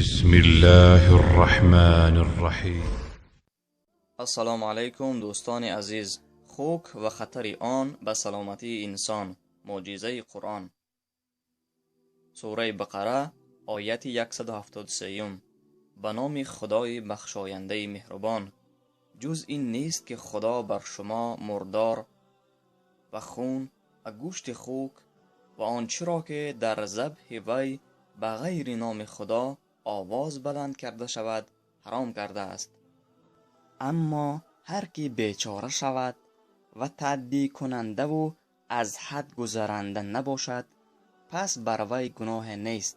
بسم الله الرحمن الرحیم. Ассалому алайкум, дӯстони азиз. Хук ва хатари он ба саломатии инсон. Мӯъҷизаи Қуръон. Сураи Бақара, ояти 173. Ба номи Худои бахшояндаи меҳрубон. Ҷуз ин нест, ки Худо бар шумо мурдор ва хун ва гӯшти хук ва он чиро, ки дар забҳи вай ба ғайри номи Худо овоз баланд карда шавад, ҳаром кардааст. Аммо ҳар ки бечора шавад ва таъддикунандаву аз ҳад гузаранда набошад, пас бар вай гуноҳе нест.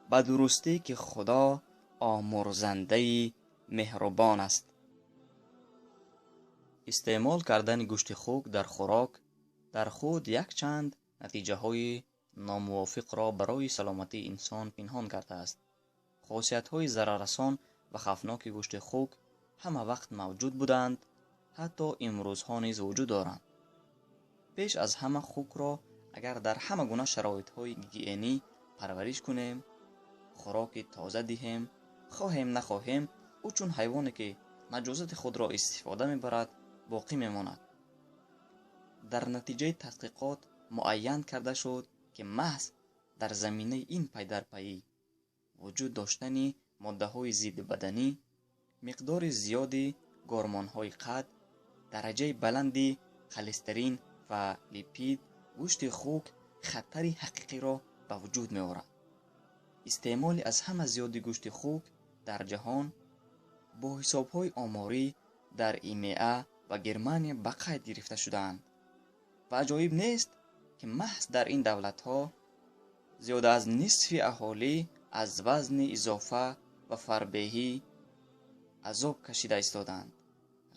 Ба дурустӣ, ки Худо омурзандаи меҳрубон аст. Истеъмол кардани гӯшти хук дар хӯрок дар худ якчанд натиҷаҳои номувофиқро барои саломатии инсон пинҳон кардааст. Хосиятҳои зараррасон ва хавфноки гӯшти хук ҳама вақт мавҷуд буданд, ҳатто имрӯзҳо низ вуҷуд доранд. Пеш аз ҳама, хукро агар дар ҳама гуна шароитҳои гигиенӣ парвариш кунем, хӯроки тоза диҳем, хоҳем нахоҳем, ӯ чун ҳайвоне, ки наҷосати худро истифода мебарад, боқӣ мемонад. Дар натиҷаи тадқиқот муайян карда шуд, ки маҳз дар заминаи ин пайдарпайӣ вуҷуд доштани моддаҳои зиддибаданӣ, миқдори зиёди гормонҳои қад, дараҷаи баланди холестерин ва липид, гӯшти хук хатари ҳақиқиро ба вуҷуд меорад. Истеъмоли аз ҳама зиёди гӯшти хук дар ҷаҳон бо ҳисобҳои оморӣ дар ИМА ва Германия ба қайд гирифта шудаанд ва аҷоиб нест, ки маҳз дар ин давлатҳо зиёда аз нисфи аҳолӣ аз вазни изофа ва фарбеҳӣ азоб кашида истодаанд.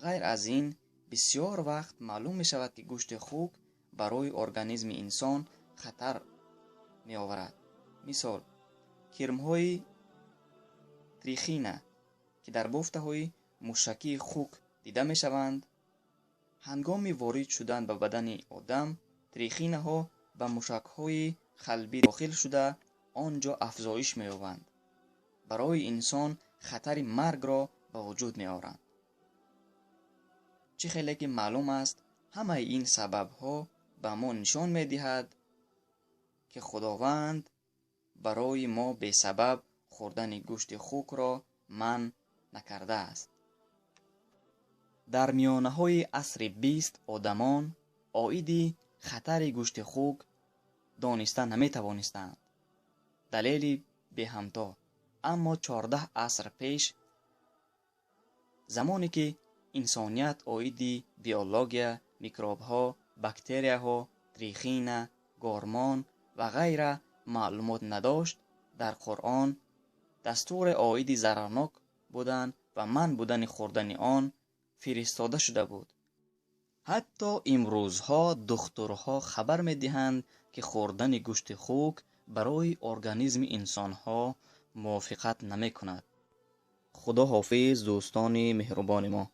Ғайр аз ин, бисёр вақт маълум мешавад, ки гӯшти хук барои организми инсон хатар меоварад. Мисол, кирмҳои трихина, ки дар бофтаҳои мушакии хук дида мешаванд, ҳангоми ворид шудан ба бадани одам трихинаҳо ба мушакҳои қалбӣ дохил шуда, он ҷо афзоиш меёбанд, барои инсон хатари маргро ба вуҷуд меоранд. Чӣ хеле ки маълум аст, ҳамаи ин сабабҳо ба мо нишон медиҳад, ки Худованд барои мо бесабаб хӯрдани гӯшти хукро манъ накардааст. Дар миёнаҳои асри 20 одамон оиди хатари гӯшти хук дониста наметавонистанд. Далели беҳамто. Аммо 14 аср пеш, замоне ки инсоният оиди биология, микробҳо, бактерияҳо, трихина, гормон ва ғайра маълумот надошт, дар Қуръон дастуре оиди зарарнок будан ва манъ будани хӯрдани он фиристода шуда буд. Ҳатто имрӯзҳо духтурҳо хабар медиҳанд, ки хӯрдани гӯшти хук барои организми инсонҳо мувофиқат намекунад. Худо ҳофиз, дӯстони меҳрубони мо.